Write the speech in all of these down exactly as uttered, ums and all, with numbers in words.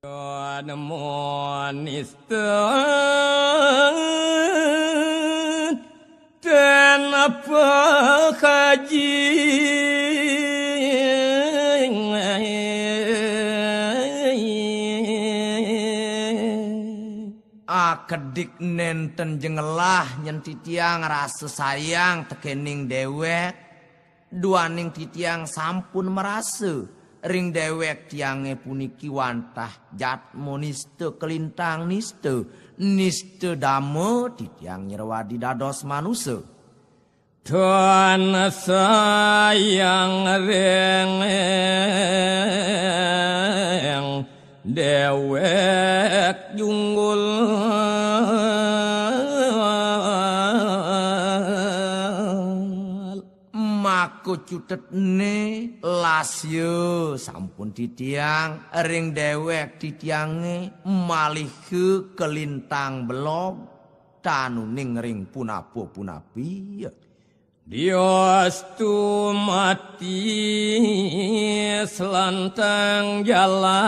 Nemo nisten ten apa kaji. Akedik nenten jengelah nyen titiang rasa sayang tekening dewek. Duaning titiang sampun marasa ring dewek tiange puniki wantah jatma nista, kalintang nista, nista dama titiang nyerwadi dados manusa. Tan sayang ring dewek junggul. Maka cutetne lasya sampun titiang ring dewek titiange malih ka kalintang belog tanuning ring punapa-punapi. Diastu mati selantang jalan.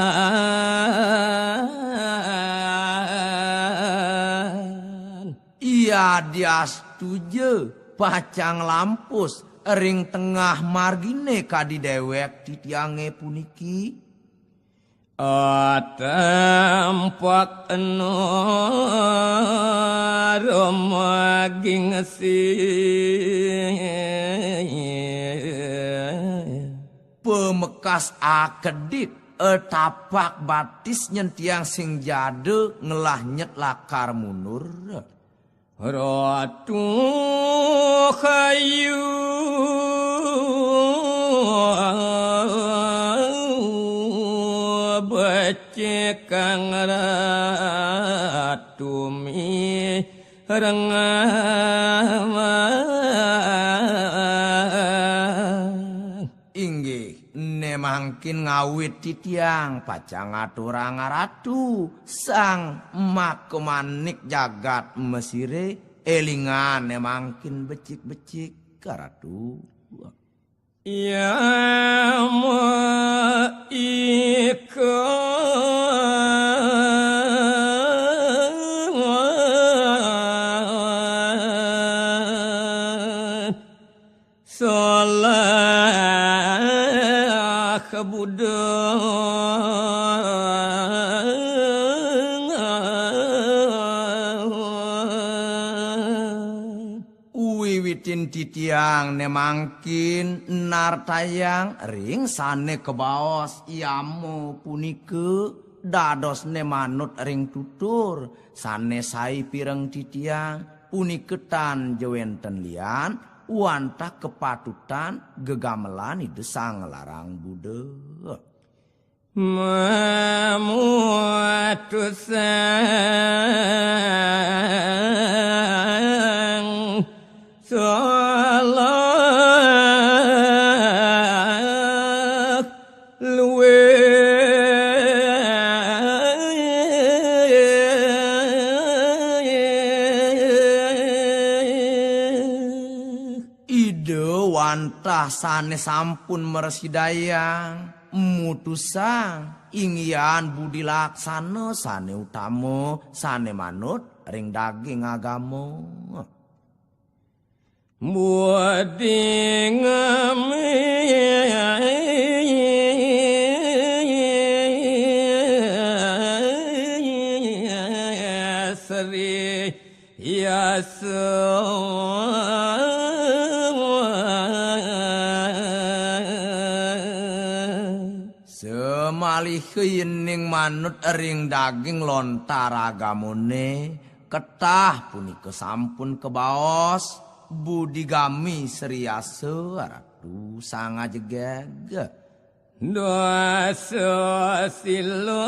Iya diastuja pacang lampus ring tengah margine kadi dewek titiange puniki. Atampak eno rumaging si. Pamekas akedik, tapak batis nyen tiang sing jada ngelah nyet lakar mundur. Ratu kayu becik kang ratu mirengama. Inggih, ne mangkin ngawit titiang pacang ngaturang Ratu Sang Makamanik jagat Mesire, elingan ne mangkin becik-becik ka Ratu. Yama ika Salah budeng. Wiwitin titiang ne mangkin nartayang ring sane kabaos yama punika dadosne manut ring tutur sane sai pireng titiang. Punika tan ja wenten lian wantah kapatutan gegamelan Ida Sang Larang Buddha. Mamutusang salah luwih. Ida wantah sane sampun mrasidayang mutusang inggihan budi laksana sane utama, sane manut ring daging agama. Budi ngami sri yasa. Samaliha yening manut ring daging lontar agamane, ketah punika sampun kabaos budi gami sri yasa Ratu Sang Ajegeg. Dasa sila.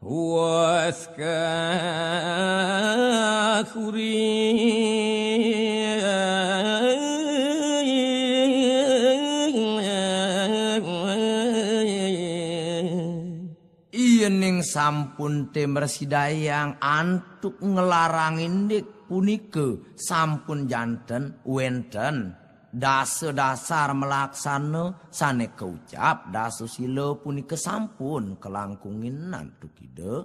Waska kuri. Iya. Yening sampun te mresidayang antuk nglarang indik punika sampun janten wenten dasa dasar malaksana sane kaucap dasa sila punika sampun kalangkungin antuk Ida.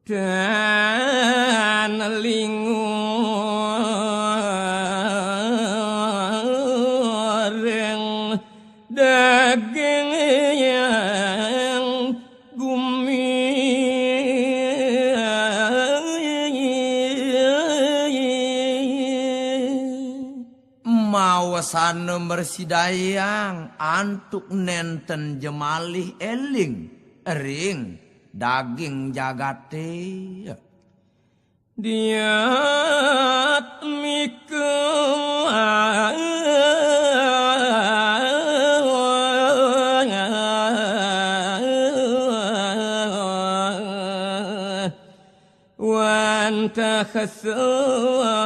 Dan linguring daging gumi. Mawasana mresidayang antuk nenten jemalih eling ring daging jagate. Diat mika wantah satua.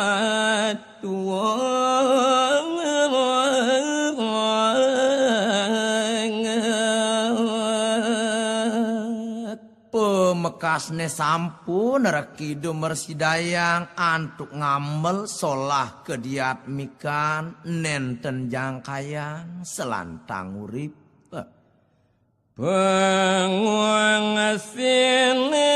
Pamekasne sampun rekida mresidayang antuk ngamel solah kadiatmikan nenten jangkayang selantang urip. Pangwang sini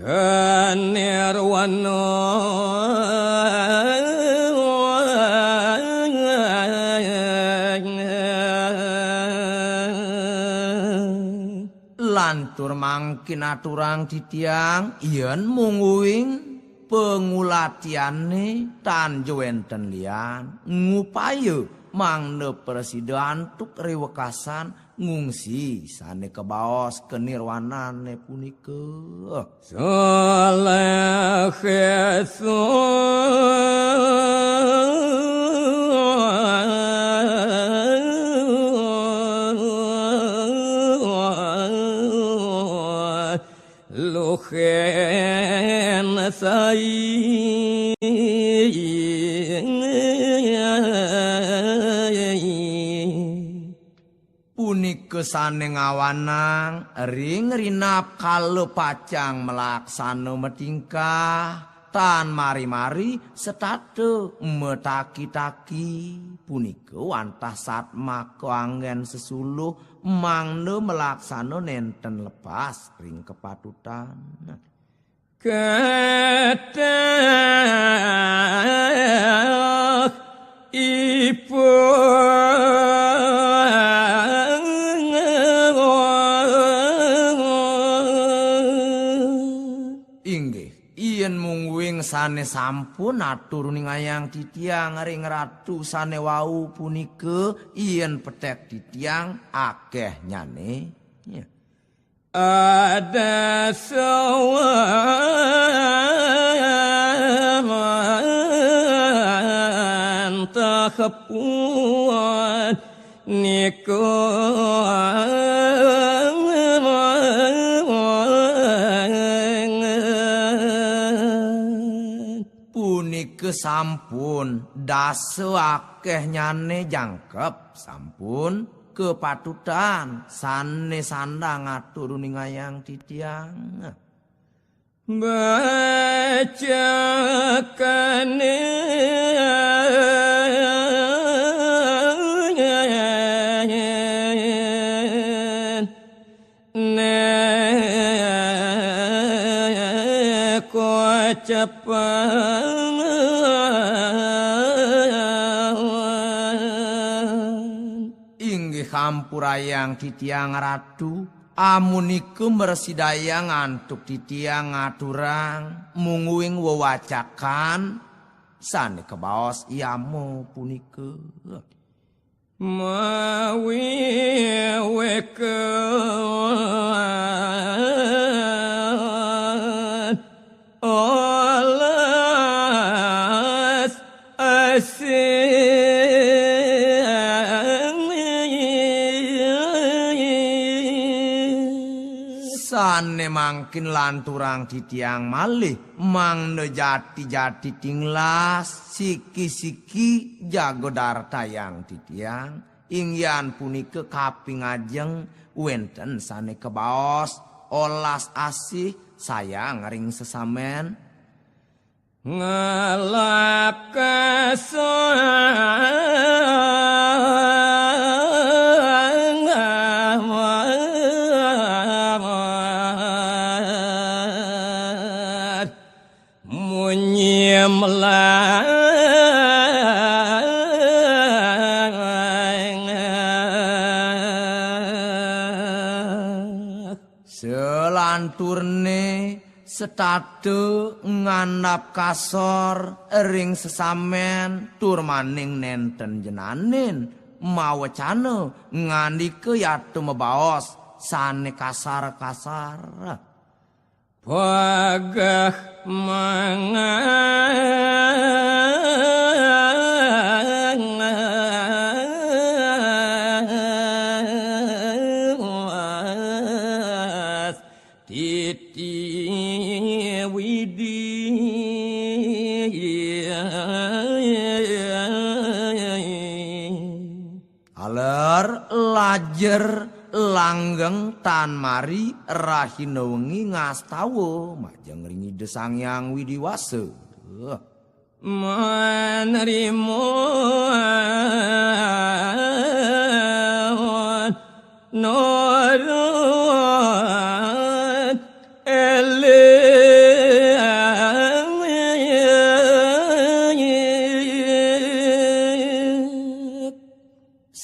kanirwana. Lantur mangkin aturang titiang, yen mungguing pangulatiane tan ja wenten lian, ngupaya mangda prasida antuk rewekasan ngungsi sane kabaos kanirwanane punika. Saleh luhen sai. Punika sane ngawanang ring rinap kala pacang malaksana matingkah, tan mari-mari setata mataki-taki. Punika wantah satmaka anggen sesuluh mangda malaksana nenten lepas ring kapatutan. Kedah ipun. Inggih, yen mungguing sane sampun atur uningayang titiang ring ratu sane wau punika, yen petek titiang akehnyane. Ya. Ada sawan tahapuan niku. Punika sampun dasa akehnyane jangkep, sampun kapatutan sane sandang atur uningayang titiang. Bacakane ne kocapan. Inggih ampurayang titiang Ratu, amunika mrasidayang antuk titiang ngaturang mungguing wewacakan sane kabaos yama punika. Mawiwika olas asih. Sané mangkin lanturang titiang malih, mangda jati-jati tinglas, siki-siki jaga dartayang titiang, inggihan punika kaping ajeng wénten sané kabaos olas asih sayang ring sesamén. Ngalap kasar munyi melah. Salanturné setata ngandap kasor ring sesamén tur maning nénten jenanin mawecana ngandika yata mabaos sané kasar-kasar. Pageh mangas titi widi. Taler lajer langgeng tan mari rahina wengi ngastawa majeng ring Ida Sang Hyang Widi Wasa. Manrimo nurut eling.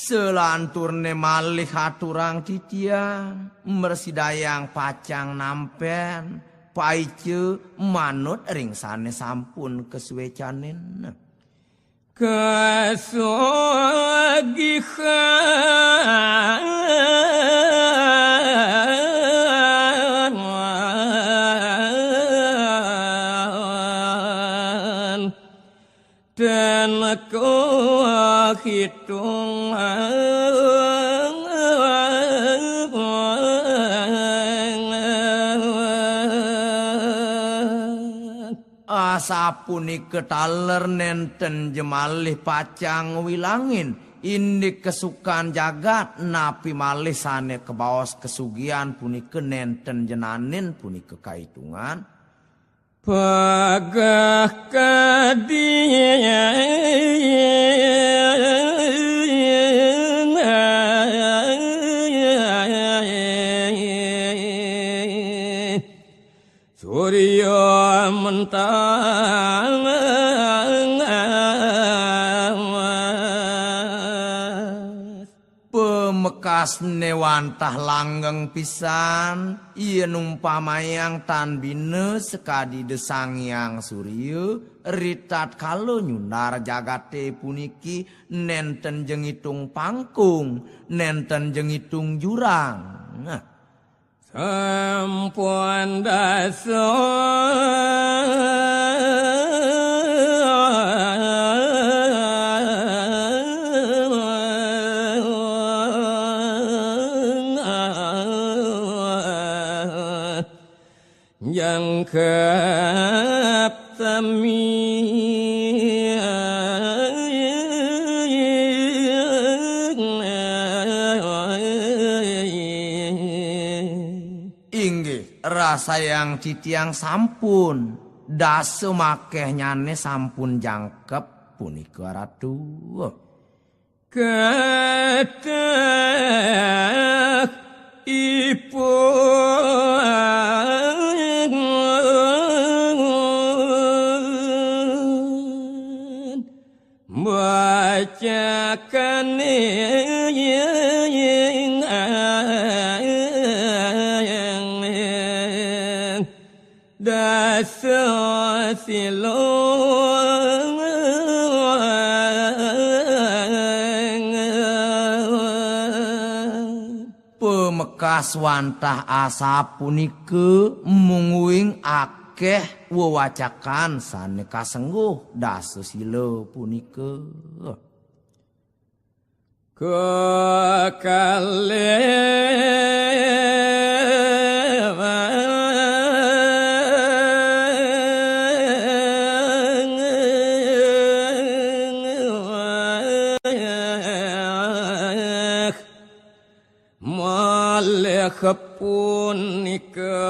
Salanturné malih aturang titiang, mrasidayang pacang nampén paica manut ring sané sampun kasuécanin. Kasugihan. Ten kahitung. Asapunika taler nénten ja malih pacang wilangin indik kasukan jagat, napi malih sané kabaos kasugihan punika nénten jenanin punika kaitungan. Pageh kadi surya mentang. Pamekasné wantah langgeng pisan, yén umpamayang tan bina sakadi Ida Sang Hyang Surya, ritatkala nyundar jagaté puniki nénten ja ngitung pangkung, nénten ja ngitung jurang. Nah. Sampun dasa. Jangkep sami. Inggih, rasayang titiang sampun dasa makéhnyané sampun jangkep punika, Ratu. Kathah ipun bacakaning dasa sila. Pamekas wantah asapunika mungguing akéh wewacakan sané kasengguh dasa sila punika. Kekalih Kepunika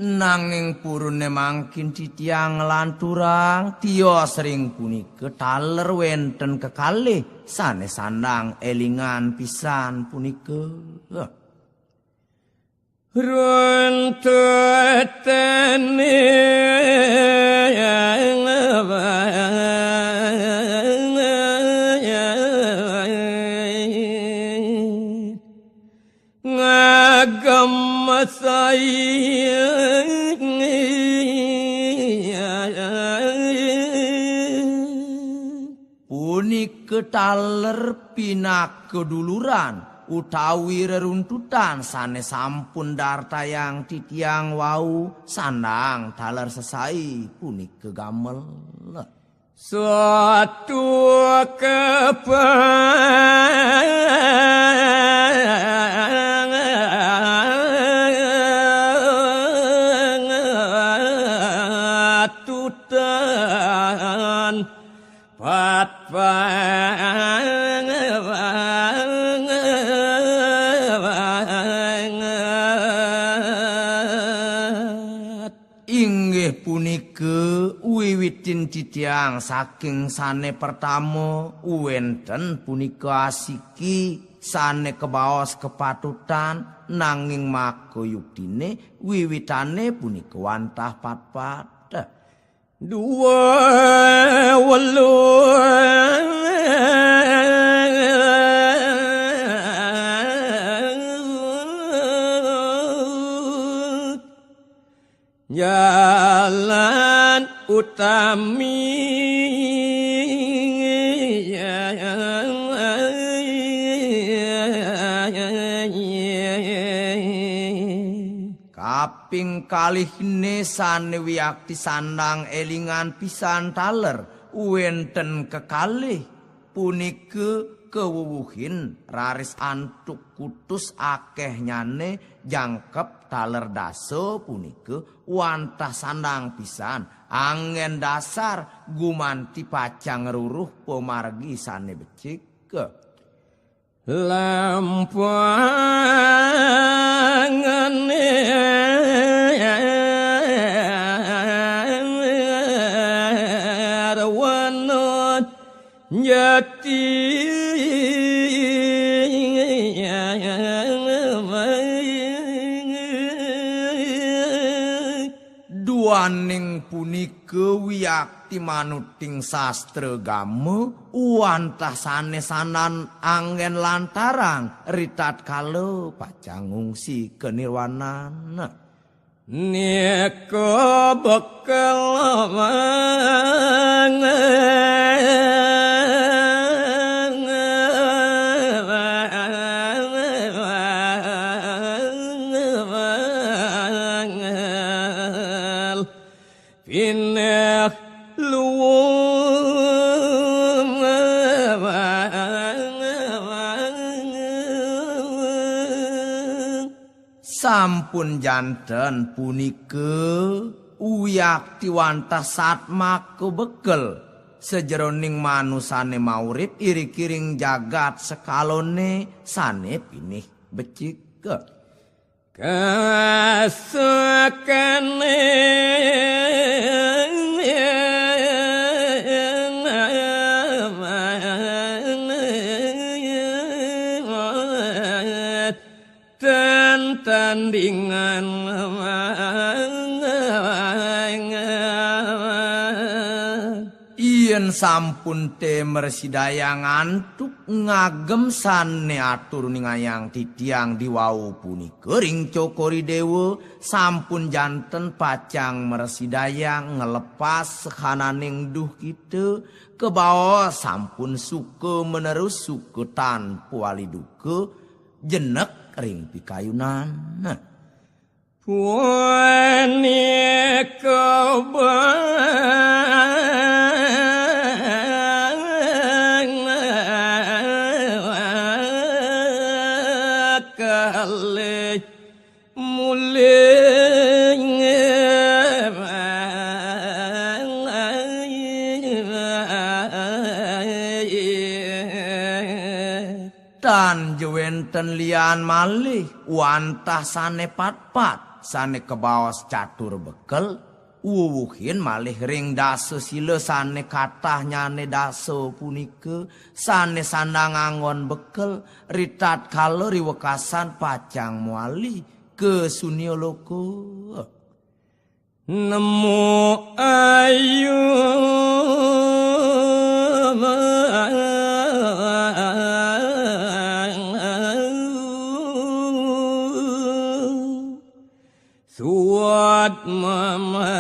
nanging purune mangkin titiang nglanturang tios ring punika taler wenten kekalih sane sandang elingan pisan punika. Runtetene ngagem sai. Punika taler pinaka duluran utawi reruntutan sane sampun dartayang titiang wau sandang taler sesai punika gamel. Satu kepangatutan. Pat banget. Inggih punika wiwitin titiang saking sane pertama, wenten punika asiki sane kebaos kepatutan, nanging maka yuktine wiwitane punika wantah patpat. Dua welu. Jalan utami. Kaping kalihne sane wiakti sandang elingan pisan taler wenten kekalih punika kawuwuhin raris antuk kutus akehnyane jangkep taler dasa punika wantah sandang pisan anggen dasar gumanti pacang ruruh pamargi sane becik. Lampangane arwana jati. Duaning punika wiakti manuting sastra gama wantah sane sanan anggen lantarang ritatkala pacang ngungsi kanirwanan. Nika bekel pineh luwung. Sampun janten punika wiakti wantah satmaka bekel sajeroning manusane maurip irik-iring jagat sekalone sane pinih becik. Kasakane tan tandingan. Yen sampun te mresidayang antuk ngagem sane atur ningayang titiang diwau punika ring Cokor I Dewa, sampun janten pacang mresidayang nglepas sahananing duh kita, kabaos sampun suka menerus suka tanpa wali duka, jenek ring pikayunan. Punika bakale mulih. Tan ja wénten lian malih wantah sané patpat, sané kabaos catur bekel, wuwuhin malih ring dasa sila sané katahnyané dasa punika, sané sandang anggon bekel, ritatkala riwekasan pacang mawali ka sunia loka. Nemu ayu suat mamanjakin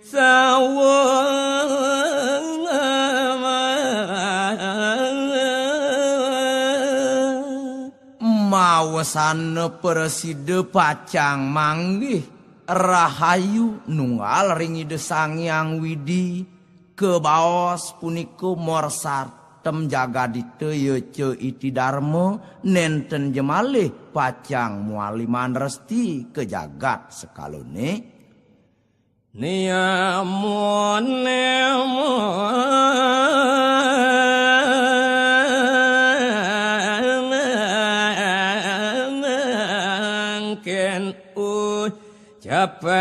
sawa. Mawasana prasida pacang manggih rahayu nunggal ring Ida Sang Hyang Widi, kabaos punika morsartem jagadita yaca iti darma, nénten ja malih pacang mawali manresti ka jagat sakalané. Niyamo nemo mangkin ucapang.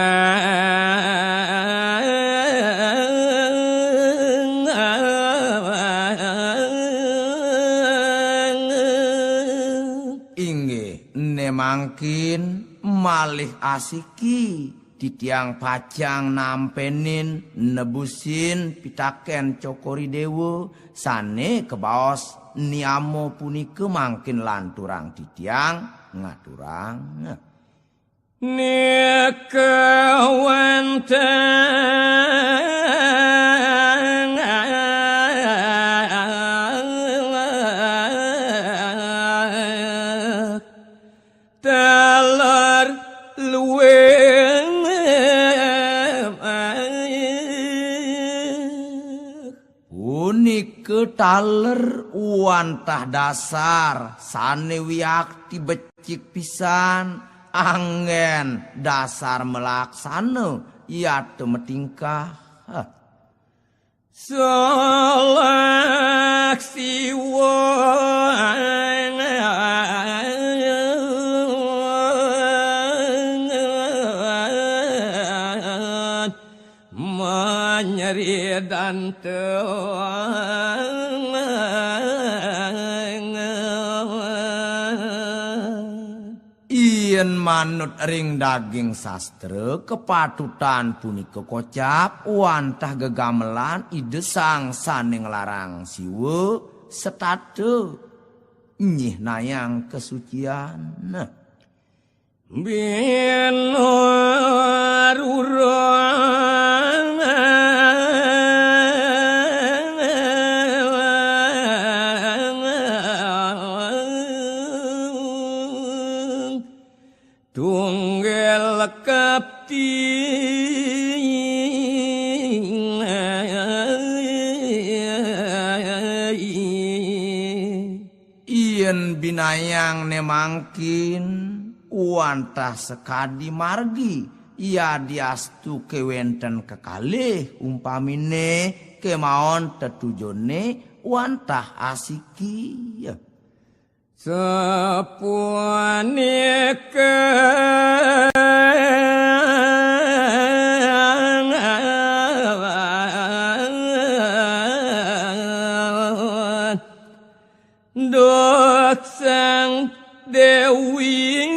Inggih, né mangkin malih asiki. Titiang pacang nampénin nebusin pitakén Cokor I Déwa sané kabaos niyama punika mangkin lanturang titiang ngaturang. Nika wantah taler luwih. Punika taler wantah dasar sané wiakti becik pisan, anggén dasar malaksana yata matingkah. Salah siwa manyeri danta. Yén manut ring daging sastra, kapatutan punika kocap wantah gegamelan Ida Sang Sané Nglarang Siwa setata nyihnayang kasucian. Binururang tunggil kapti. Yén binayang né mangkin wantah sakadi margi, yadiastu ké wénten kekalih, umpaminé kémaon tetujoné wantah asiki. Sapunika duh Sang Déwi.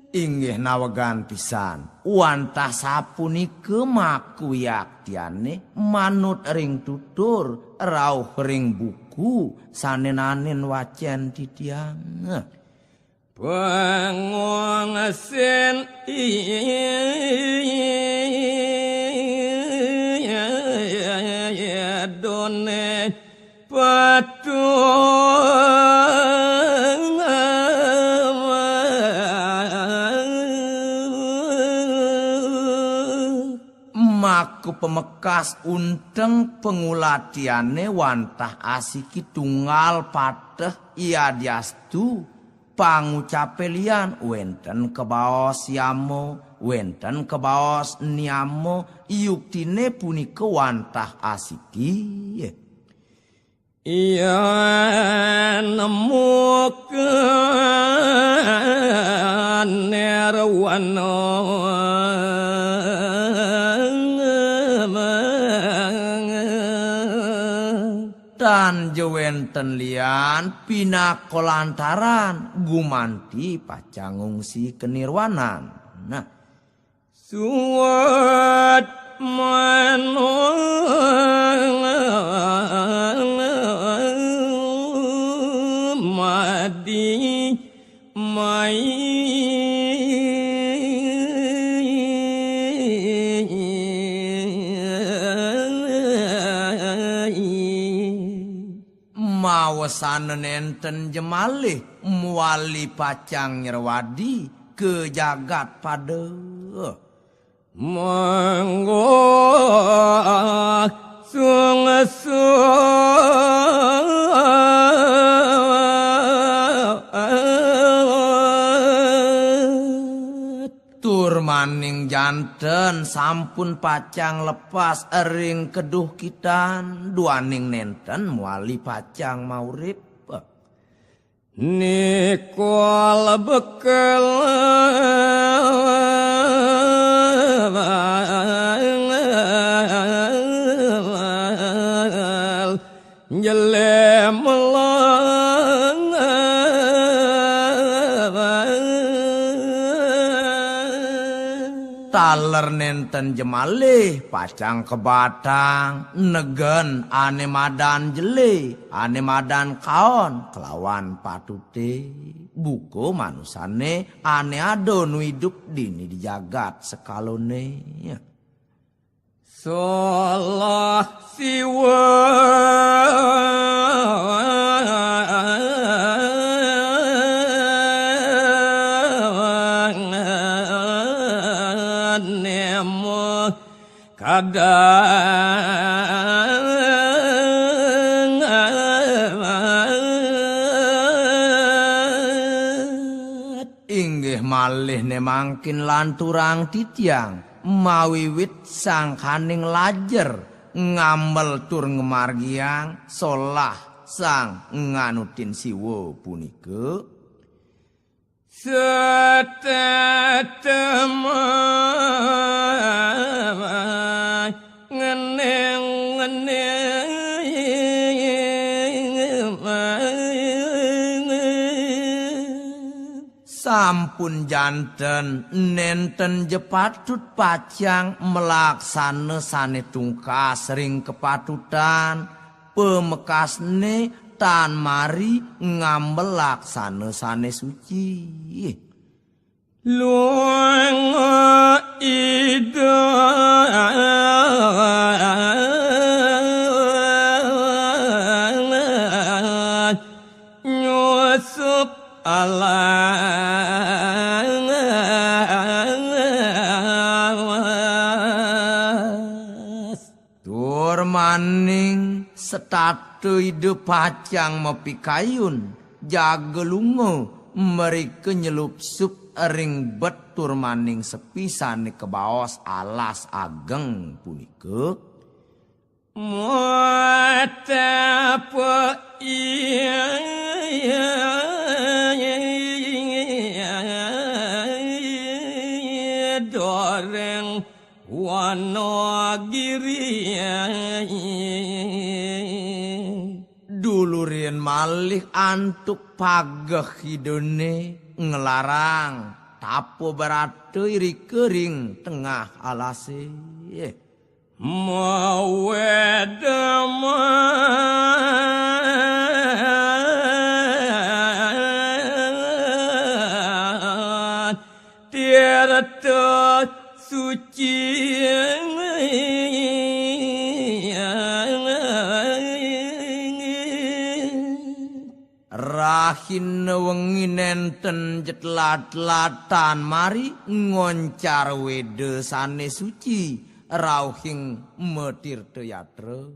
Inggih nawegan pisan, wantah sapunika makawiaktiané manut ring tutur rauh ring buku sané naenin wacén titiang. Pangongsen doné patuh. Maka pamekas unteng pangulatiané wantah asiki tunggal pateh yadiastu pangucapé lian wénten kabaos yama Wénten kabaos niama, yuktine punika wantah asiki. Yen muka nirwana. Tan ja wénten lian pinaka lantaran gumanti pacang ngungsi ka nirwanan. Nah, suwat manung madi mai. Mawesana nénten ja malih mawali pacang nyerwadi ka jagat pada. Mangga sungsu tur maning janten sampun pacang lepas ring keduhkitan, duaning nénten mawali pacang maurip. Nikol bekel jele melang. Taler nénten ja malih pacang kabatang negen ané madan jele, ané madan kaon kalawan patuté, buka manusané ané ada nu idup dini di jagat sekalané. Salah siwa nemu kadang. Inggih malih né mangkin lanturang titiang mawiwit sangkaning lajer ngambel tur ngamargiang solah sang nganutin Siwa punika. Setetema ngeneng-ngeneng. Sampun janten nénten ja patut pacang malaksana sané tungkas ring kapatutan, pamekasné tan mari ngambel laksana sané suci. Luang Ida nyusup alas. Tur maning setata Ida pacang mapikayun, jaga lunga mrika nyelupsup ring bet tur maning sepi sané kabaos alas ageng punika. Matapa iya doreng Wanagiri. Dulurin malih antuk pageh Idané nglarang tapa brata irika ring tengah alasé. Mawedaman tirta suci. Rahina wengi nénten ja telat-telatan mari ngoncar weda sané suci rauhing matirta yatra.